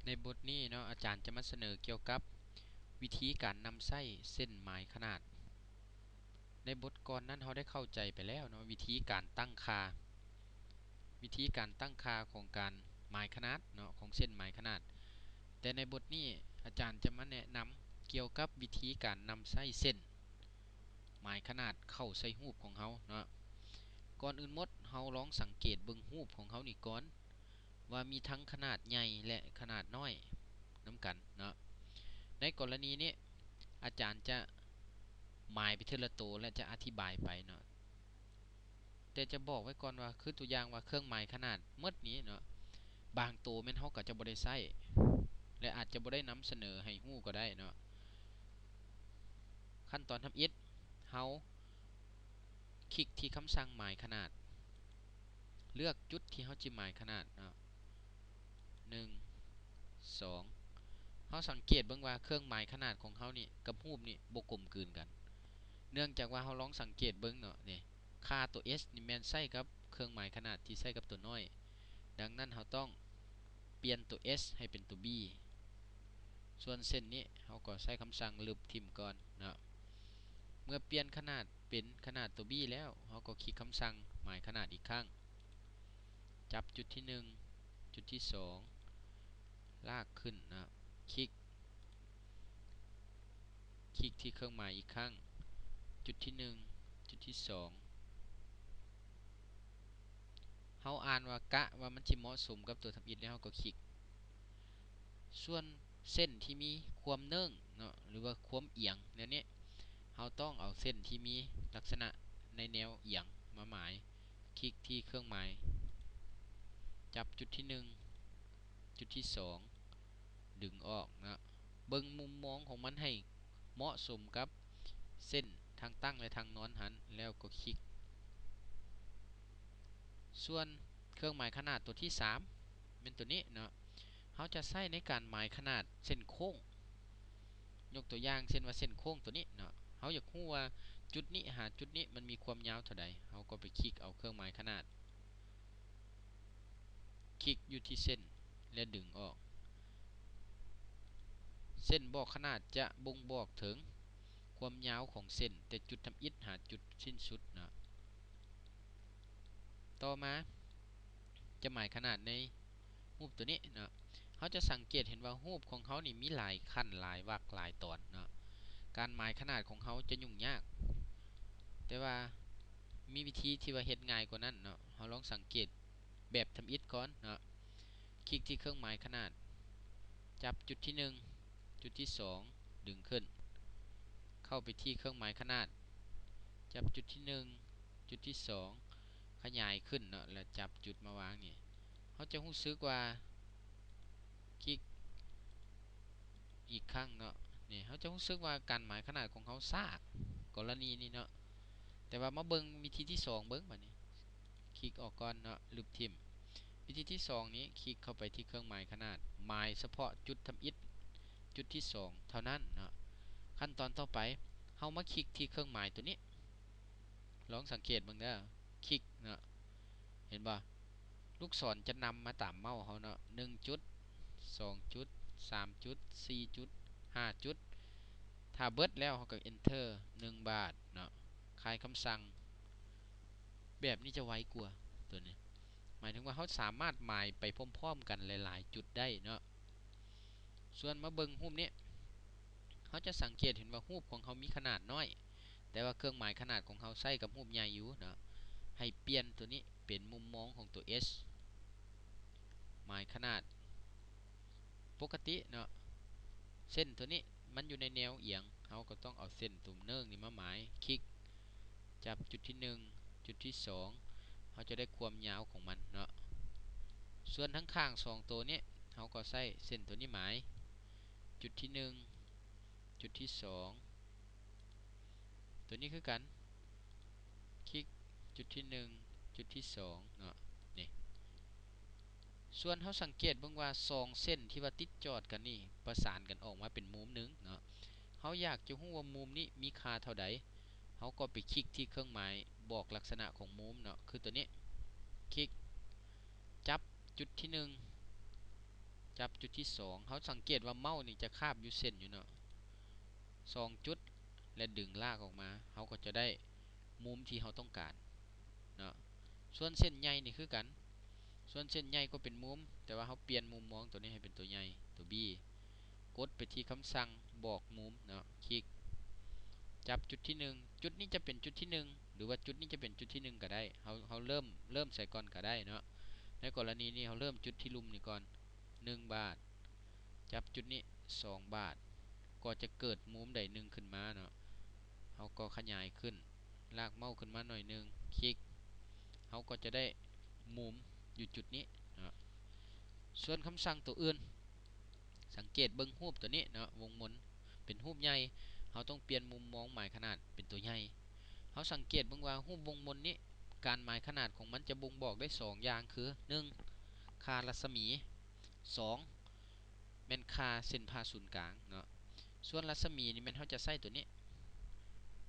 ໃນບົດນີ້ເນາະ ອາຈານຈະມາສະເໜີກ່ຽວກັບວິທີການນຳໃຊ້ເສັ້ນໝາຍຂະໜາດ. ໃນບົດກ່ອນນັ້ນເຮົາໄດ້ເຂົ້າໃຈໄປແລ້ວເນາະ ວິທີການຕັ້ງຄ່າ ວິທີການຕັ້ງຄ່າຂອງການໝາຍຂະໜາດເນາະ ຂອງເສັ້ນໝາຍຂະໜາດ. ແຕ່ໃນບົດນີ້ອາຈານຈະມາແນະນຳກ່ຽວກັບວິທີການນຳໃຊ້ເສັ້ນ ໝາຍຂະໜາດເຂົ້າໃສ່ຮູບຂອງເຮົາເນາະ. ກ່ອນອື່ນໝົດ ເຮົາລອງສັງເກດເບິ່ງຮູບຂອງເຮົານີ້ກ່ອນ ວ່າມີທັງຂະໜາດໃຫຍ່ ແລະ ຂະໜາດນ້ອຍນຳກັນເນາະ. ໃນກໍລະນີນີ້ ອາຈານຈະໝາຍໄປເທື່ອລະໂຕ ແລະ ຈະອະທິບາຍໄປເນາະ. ແຕ່ຈະບອກໄວ້ກ່ອນວ່າ ຄືຕົວຢ່າງວ່າເຄື່ອງໝາຍຂະໜາດໝົດນີ້ເນາະ ບາງໂຕແມ່ນເຮົາກໍຈະບໍ່ໄດ້ໃຊ້ ແລະ ອາດຈະບໍ່ໄດ້ນຳສະເໜີໃຫ້ຮູ້ກໍໄດ້ເນາະ. ຂັ້ນຕອນທຳອິດ ເຮົາຄລິກທີ່ຄຳສັ່ງໝາຍຂະໜາດ ເລືອກຈຸດທີ່ເຮົາຈະໝາຍຂະໜາດເນາະ ໜຶ່ງ ສອງ ເຮົາສັງເກດເບິ່ງວ່າເຄື່ອງໝາຍຂະໜາດຂອງເຮົານີ້ກັບຮູບນີ້ບໍ່ກົມກືນກັນ ເນື່ອງຈາກວ່າເຮົາລອງສັງເກດເບິ່ງເນາະ ນີ້ ຄ່າຕົວ S ນີ້ແມ່ນໃຊ້ກັບເຄື່ອງໝາຍຂະໜາດທີ່ໃຊ້ກັບຕົວນ້ອຍ, ດັ່ງນັ້ນເຮົາຕ້ອງປ່ຽນຕົວ S ໃຫ້ເປັນຕົວ B. ສ່ວນເສັ້ນນີ້ເຮົາກໍໃຊ້ຄຳສັ່ງລຶບຖິ້ມກ່ອນເນາະ. ເມື່ອປ່ຽນຂະໜາດເປັນຂະໜາດຕົວ B ແລ້ວ ເຮົາກໍຄລິກຄຳສັ່ງໝາຍຂະໜາດອີກຄັ້ງ, ຈັບຈຸດທີໜຶ່ງ ຈຸດທີສອງ ລາກຂຶ້ນເນາະ, ຄລິກ ຄລິກທີ່ເຄື່ອງໝາຍອີກຄັ້ງ, ຈຸດທີໜຶ່ງ ຈຸດທີສອງ ເຮົາອ່ານວ່າກະວ່າມັນຊິເໝາະສົມກັບຕົວທຳອິດ ແລ້ວເຮົາກໍຄລິກ. ສ່ວນເສັ້ນທີ່ມີຄວາມເນີ້ງເນາະ ຫຼືວ່າຄວາມອຽງແນວນີ້ ເຮົາຕ້ອງເອົາເສັ້ນທີ່ມີລັກສະນະໃນແນວອຽງມາໝາຍ, ຄລິກທີ່ເຄື່ອງໝາຍ, ຈັບຈຸດທີໜຶ່ງ ຈຸດທີສອງ ດຶງອອກເນາະ, ເບິ່ງມຸມມອງຂອງມັນໃຫ້ເໝາະສົມກັບເສັ້ນທາງຕັ້ງ ແລະ ທາງນອນຫັ້ນ ແລ້ວກໍຄລິກ. ສ່ວນເຄື່ອງໝາຍຂະໜາດຕົວທີສາມ ແມ່ນຕົວນີ້ເນາະ, ເຮົາຈະໃຊ້ໃນການໝາຍຂະໜາດເສັ້ນໂຄ້ງ. ຍົກຕົວຢ່າງເຊັ່ນວ່າເສັ້ນໂຄ້ງຕົວນີ້ເນາະ, ເຮົາຢາກຮູ້ວ່າຈຸດນີ້ຫາຈຸດນີ້ມັນມີຄວາມຍາວເທົ່າໃດ, ເຮົາກໍໄປຄລິກເອົາເຄື່ອງໝາຍຂະໜາດ ຄລິກຢູ່ທີ່ເສັ້ນ ແລະ ດຶງອອກ. ເສັ້ນບອກຂະໜາດຈະບົ່ງບອກເຖິງຄວາມຍາວຂອງເສັ້ນ ແຕ່ຈຸດທຳອິດຫາຈຸດສິ້ນສຸດເນາະ. ຕໍ່ມາຈະໝາຍຂະໜາດໃນຮູບຕົວນີ້ເນາະ, ເຮົາຈະສັງເກດເຫັນວ່າຮູບຂອງເຮົານີ້ມີຫຼາຍຂັ້ນ ຫຼາຍວັກ ຫຼາຍຕອນເນາະ, ການໝາຍຂະໜາດຂອງເຮົາຈະຫຍຸ້ງຍາກ, ແຕ່ວ່າມີວິທີທີ່ວ່າເຮັດງ່າຍກວ່ານັ້ນເນາະ. ເຮົາລອງສັງເກດ ແບບທຳອິດກ່ອນເນາະ, ຄລິກທີ່ເຄື່ອງໝາຍຂະໜາດ, ຈັບຈຸດທີໜຶ່ງ ຈຸດທີສອງ ດຶງຂຶ້ນ, ເຂົ້າໄປທີ່ເຄື່ອງໝາຍຂະໜາດ, ຈັບຈຸດທີໜຶ່ງ ຈຸດທີສອງ ຂະຫຍາຍຂຶ້ນເນາະ ແລ້ວຈັບຈຸດມາວາງນີ້, ເຮົາຈະຮູ້ສຶກວ່າ ຄລິກ ອີກຄັ້ງເນາະ, ນີ້ເຮົາຈະຮູ້ສຶກວ່າການໝາຍຂະໜາດຂອງເຮົາຊ້າ ກໍລະນີນີ້ເນາະ. ແຕ່ວ່າມາເບິ່ງວິທີທີສອງເບິ່ງບາດນີ້, ຄລິກອອກກ່ອນເນາະ, ລຶບຖິ້ມ. ວິທີທີສອງນີ້ ຄລິກເຂົ້າໄປທີ່ເຄື່ອງໝາຍຂະໜາດ, ໝາຍສະເພາະຈຸດທຳອິດ ຈຸດທີສອງເທົ່ານັ້ນເນາະ. ຂັ້ນຕອນຕໍ່ໄປ ເຮົາມາຄລິກທີ່ເຄື່ອງໝາຍຕົວນີ້, ລອງສັງເກດເບິ່ງເດີ, ຄລິກເນາະ. ເຫັນບໍ່? ລູກສອນຈະນຳມາຕາມເມົາເຮົາເນາະ, ໜຶ່ງຈຸດ ສອງຈຸດ ສາມຈຸດ ສີ່ຈຸດ ຫ້າຈຸດ. ຖ້າເບິດແລ້ວເຮົາກໍ Enter ໜຶ່ງບາດເນາະ, ຄ້າຍຄຳສັ່ງ. ແບບນີ້ຈະໄວກວ່າຕົວນີ້, ໝາຍເຖິງວ່າເຮົາສາມາດໝາຍໄປພ້ອມໆກັນຫຼາຍໆຈຸດໄດ້ເນາະ. ສ່ວນມາເບິ່ງຮູບນີ້, ເຮົາຈະສັງເກດເຫັນວ່າຮູບຂອງເຮົາມີຂະໜາດນ້ອຍ, ແຕ່ວ່າເຄື່ອງໝາຍຂະໜາດຂອງເຮົາໃຊ້ກັບຮູບໃຫຍ່ຢູ່ເນາະ. ໃຫ້ປ່ຽນຕົວນີ້ເປັນມຸມມອງຂອງຕົວ S, ໝາຍຂະໜາດປົກກະຕິເນາະ. ເສັ້ນຕົວນີ້ມັນຢູ່ໃນແນວອຽງ, ເຮົາກໍຕ້ອງເອົາເສັ້ນຕົວເນີງນີ້ມາໝາຍ, ຄລິກ ຈັບຈຸດທີໜຶ່ງ ຈຸດທີສອງ ເຮົາຈະໄດ້ຄວາມຍາວຂອງມັນເນາະ. ສ່ວນທາງຂ້າງສອງໂຕນີ້ ເຮົາກໍໃຊ້ເສັ້ນຕົວນີ້ໝາຍ, ຈຸດທີໜຶ່ງ ຈຸດທີສອງ ຕົວນີ້ຄືກັນ, ຄລິກ ຈຸດທີໜຶ່ງ ຈຸດທີສອງເນາະ, ນີ້. ສ່ວນເຮົາສັງເກດເບິ່ງວ່າສອງເສັ້ນທີ່ວ່າຕິດຈອດກັນນີ້ ປະສານກັນອອກມາເປັນມຸມໜຶ່ງເນາະ. ເຮົາຢາກຈະຮູ້ວ່າມຸມນີ້ມີຄ່າເທົ່າໃດ, ເຮົາກໍໄປຄລິກທີ່ເຄື່ອງໝາຍບອກລັກສະນະຂອງມຸມເນາະ, ຄືຕົວນີ້, ຄລິກ ຈັບຈຸດທີໜຶ່ງ ຈ ຈັບຈຸດທີສອງ ເຮົາສັງເກດວ່າເມົ້ານີ້ຈະຄາບຢູ່ເສັ້ນຢູ່ເນາະ ສອງຈຸດ ແລະ ດຶງລາກອອກມາ ເຮົາກໍຈະໄດ້ມຸມທີ່ເຮົາຕ້ອງການເນາະ. ສ່ວນເສັ້ນໃຫຍ່ນີ້ຄືກັນ ສ່ວນເສັ້ນໃຫຍ່ກໍເປັນມຸມ ແຕ່ວ່າເຮົາປ່ຽນມຸມມອງຕົວນີ້ໃຫ້ເປັນຕົວໃຫຍ່ ຕົວ B ກົດໄປທີ່ຄຳສັ່ງບອກມຸມເນາະ ຄລິກ ຈັບຈຸດທີໜຶ່ງ ຈຸດນີ້ຈະເປັນຈຸດທີໜຶ່ງ ຫຼືວ່າຈຸດນີ້ຈະເປັນຈຸດທີໜຶ່ງກໍໄດ້ ເຮົາ ເຮົາເລີ່ມ ເລີ່ມໃສ່ກ່ອນກໍໄດ້ເນາະ. ໃນກໍລະນີນີ້ເຮົາເລີ່ມຈຸດທີ່ລຸ່ມນີ້ກ່ອນ ໜຶ່ງບາດ ຈັບຈຸດນີ້ ສອງບາດ ກໍຈະເກີດມຸມໃດໜຶ່ງຂຶ້ນມາເນາະ ເຮົາກໍຂະຫຍາຍຂຶ້ນ ລາກເມົ້າຂຶ້ນມາໜ້ອຍໜຶ່ງ ຄລິກ ເຮົາກໍຈະໄດ້ມຸມຢູ່ຈຸດນີ້ເນາະ. ສ່ວນຄຳສັ່ງຕົວອື່ນ ສັງເກດເບິ່ງຮູບຕົວນີ້ເນາະ ວົງມົນເປັນຮູບໃຫຍ່ ເຮົາຕ້ອງປ່ຽນມຸມມອງໝາຍຂະໜາດເປັນຕົວໃຫຍ່. ເຮົາສັງເກດເບິ່ງວ່າຮູບວົງມົນນີ້ ການໝາຍຂະໜາດຂອງມັນຈະບົ່ງບອກໄດ້ສອງຢ່າງຄື ໜຶ່ງ ຄ່າລັດສະໝີ ສອງ ແມ່ນຄ່າເສັ້ນຜ່າສູນກາງເນາະ. ສ່ວນລັດສະໝີນີ້ແມ່ນເຮົາຈະໃຊ້ຕົວນີ້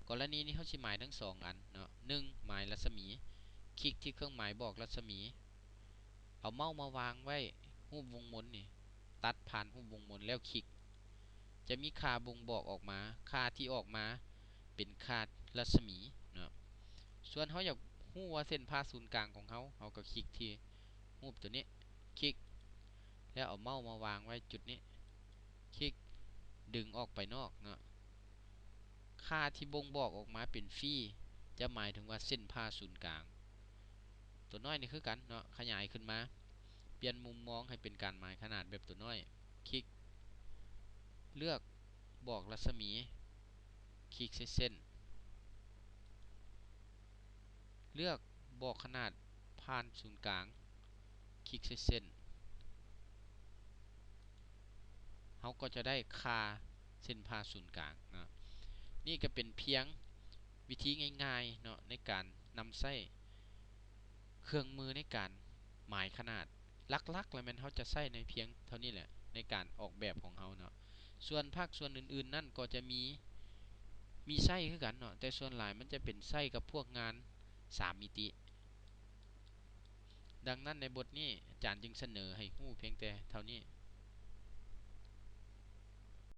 ກໍລະນີນີ້ເຮົາຊິໝາຍທັງສອງອັນເນາະ ໜຶ່ງ ໝາຍລັດສະໝີ ຄລິກທີ່ເຄື່ອງໝາຍບອກລັດສະໝີ ເອົາເມົ້າມາວາງໄວ້ຮູບວົງມົນນີ້ ຕັດຜ່ານຮູບວົງມົນແລ້ວຄລິກ ຈະມີຄ່າບົ່ງບອກອອກມາ ຄ່າທີ່ອອກມາເປັນຄ່າລັດສະໝີເນາະ. ສ່ວນເຮົາຢາກຮູ້ວ່າເສັ້ນຜ່າສູນກາງຂອງເຮົາ ເຮົາກໍຄລິກທີ່ຮູບຕົວນີ້ ຄລິກ ແລ້ວເອົາເມົ້າມາວາງໄວ້ຈຸດນີ້ ຄລິກ ດຶງອອກໄປນອກເນາະ. ຄ່າທີ່ບົ່ງບອກອອກມາເປັນຟຣີ ຈະໝາຍເຖິງວ່າເສັ້ນຜ່າສູນກາງ. ຕົວນ້ອຍນີ້ຄືກັນເນາະ ຂະຫຍາຍຂຶ້ນມາ ປ່ຽນມຸມມອງໃຫ້ເປັນການໝາຍຂະໜາດແບບຕົວນ້ອຍ ຄລິກ ເລືອກບອກລັດສະໝີ ຄລິກໃສ່ເສັ້ນ ເລືອກບອກຂະໜາດຜ່ານສູນກາງ ຄລິກໃສ່ເສັ້ນ ເຮົາກໍຈະໄດ້ຄ່າເສັ້ນຜ່າສູນກາງເນາະ. ນີ້ກໍເປັນພຽງວິທີງ່າຍໆເນາະ ໃນການນຳໃຊ້ເຄື່ອງມືໃນການໝາຍຂະໜາດ. ຫຼັກໆແລ້ວແມ່ນເຮົາຈະໃຊ້ໃນພຽງເທົ່ານີ້ແຫຼະ ໃນການອອກແບບຂອງເຮົາເນາະ. ສ່ວນພາກສ່ວນອື່ນໆນັ້ນກໍຈະມີ ມີໃຊ້ຄືກັນເນາະ ແຕ່ສ່ວນຫຼາຍມັນຈະເປັນໃຊ້ກັບພວກງານສາມມິຕິ. ດັ່ງນັ້ນໃນບົດນີ້ອາຈານຈຶ່ງສະເໜີໃຫ້ຮູ້ພຽງແຕ່ເທົ່ານີ້